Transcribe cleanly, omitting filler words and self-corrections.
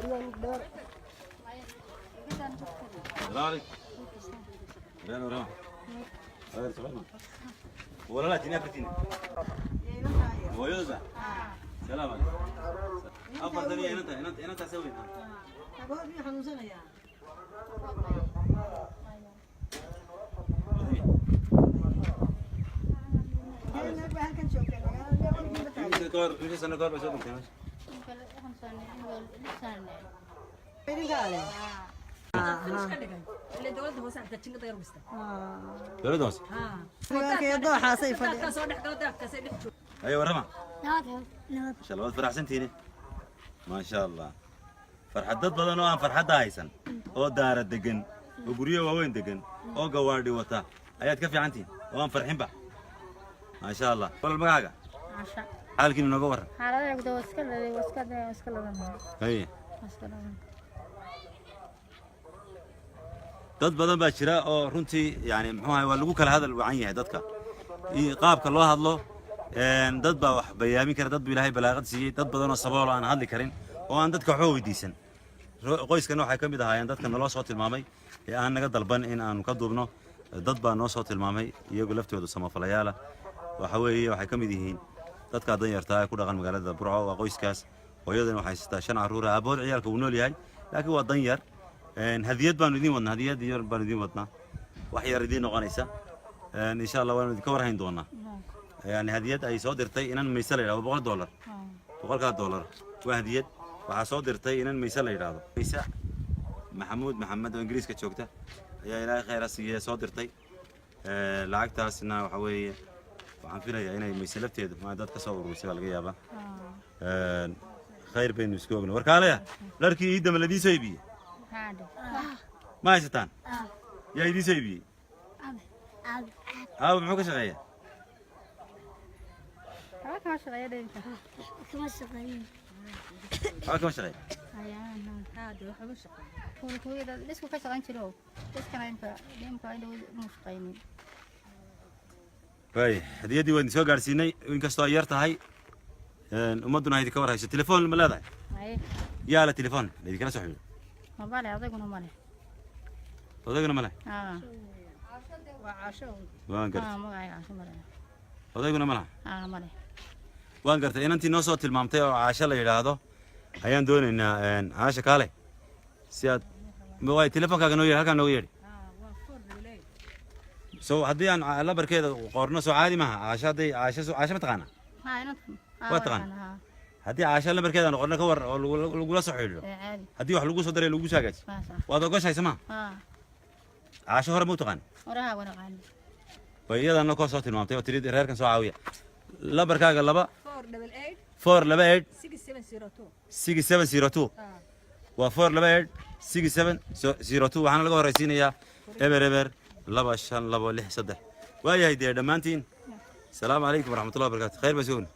السلام عليكم. لا لا لا. ولا لا تنين. Hooyada. Salaam calaykum. Afartan iyo inanta weyn. Abood miyuu xanuunsanayaa? Meel baa halkan joogteen magaalada meel weligiiba taagan. Imise sano kahor bay soo dhintay meesha? Idinkaa leh. Ka dhigay ilaa dowladda hoose xataa jingada yar dhista. Dowladda hoose. Walaalkay dooxaasay fadhiyaan. Daadkaa soo dhex galo, daadkaasay dhex joogo. Ayo, warrama. Masha Allah, waad faraxsantihiin. Maasha Allah. Farxad dad badan oo aan farxadda haysan, oo daara degan, oo guryo waaweyn degan, oo gawaadhi wata ayaad ka fiicantihiin oo aan farxinba. Maasha Allah. Walal, magacaaga? Casha. Xaalkiina nooga warran. Xaaladda waa iska ladan. Haye. Waa iska ladan. Dad badan baa jira oo runtii yani muxuu ahay, waa lagu kala hadal wacan yahay dadka iyo qaabka loo hadlo. Dad baa wax bayaamin kara, dad buu Ilaahay balaaqad siiyey, dad badan oo sabool oo aan hadli karin oo aan dadka waxba weydiisan. Qoyskana waxay ka mid ahaayeen dadka naloo soo tilmaamay ee aan naga dalban in aanu ka duubno. Dad baa noo soo tilmaamay, iyagu laftoodu samafalayaala. Waxa weeye, waxay ka mid yihiin dadka danyarta ee ku dhaqan magaalada Burco. Waa qoyskaas. Hooyadana waxay haysataa shan carruur ah. Aabahood ciyaalka wuu nool yahay, laakiin waa danyar. Hadiyad baanu idiin wadnaa, hadiyad yar baanu idiin wadnaa, wax yar idiin noqonaysa. Insha Allah waanu idinka warhayn doonaa. Yani hadiyad ay soo dirtay inan Mayse la yidhahdo, $100. $100-kaa waa hadiyad. Waxaa soo dirtay inan Mayse la yidhaahdo, Mayse Maxamuud Maxamed oo Ingiriiska joogta ayaa, Ilaahay khayra siiye, soo dirtay. Lacagtaasna waxa weeye, waxaan filayaa inay Mayse lafteedu ma dad ka soo ururisay baa laga yaabaa. Khayr baynu isku ogna. Warkaaleya, dharkii iidama ladiin soo iibiyey ma haysataan? Yaa idiin soo iibiyey? Aaba muxuu ka shaqeeyaa? Waxba kama shaqeeyo dhinka. Kama shaqeeyo. Waxba kama shaqeeya. Kuwida dhisku ka shaqayn jiro, dhiskana imka indhow mu shaqaynin. Waay, hadiyaddii waan idin soo gaadhsiinay, inkastoo ay yar tahay. Ummadduna ha idinka war hayso. Telefoon ma leedahay? Haye. Yaa la telefoon laidinkala soo xidhiidho? Mabale, odayguna male. Odayguna ma leh? Haa. Waan gartay. Haa, magacayga Caasho male. Odayguna ma laha? Haa, male. Waan gartay. Inantii noo soo tilmaamtay oo Caasho la yidhaahdo ayaan doonaynaa. Caasha, kaale si aad waay telefoonkaaga noo yeedhi, halkaan nooga yeedhi. So haddii aan lambarkeeda qorno, soo caadi maaha? Caasho, hadday Caasho Caasho ma taqaanaa? Haa, inantan. Waa taqaan? Haa. Haddii Caasho lambarkeeda aan qorno, ka war oo lagula soo xidhiidho? Ee, caadi. Haddii wax lagu soo daray, lagu soo hagaaji. Waa sax. Waad ogoshahay, soo maa? Haa. Caasho hore ma u taqaan? Horaha wana qaani. Bay iyadana koo soo tilmaamtay oo tiri reerkan soo caawiya. Lambarkaaga 2 488. 428. 6702. 6702. Waa 4286702. Waxaana laga horraysiinayaa 0 0 2 5 2 6 3. Waayahay dee, dhammaantiin salaamu calaykum waraxmatullahi wabarakatu. Khayr baan sugna.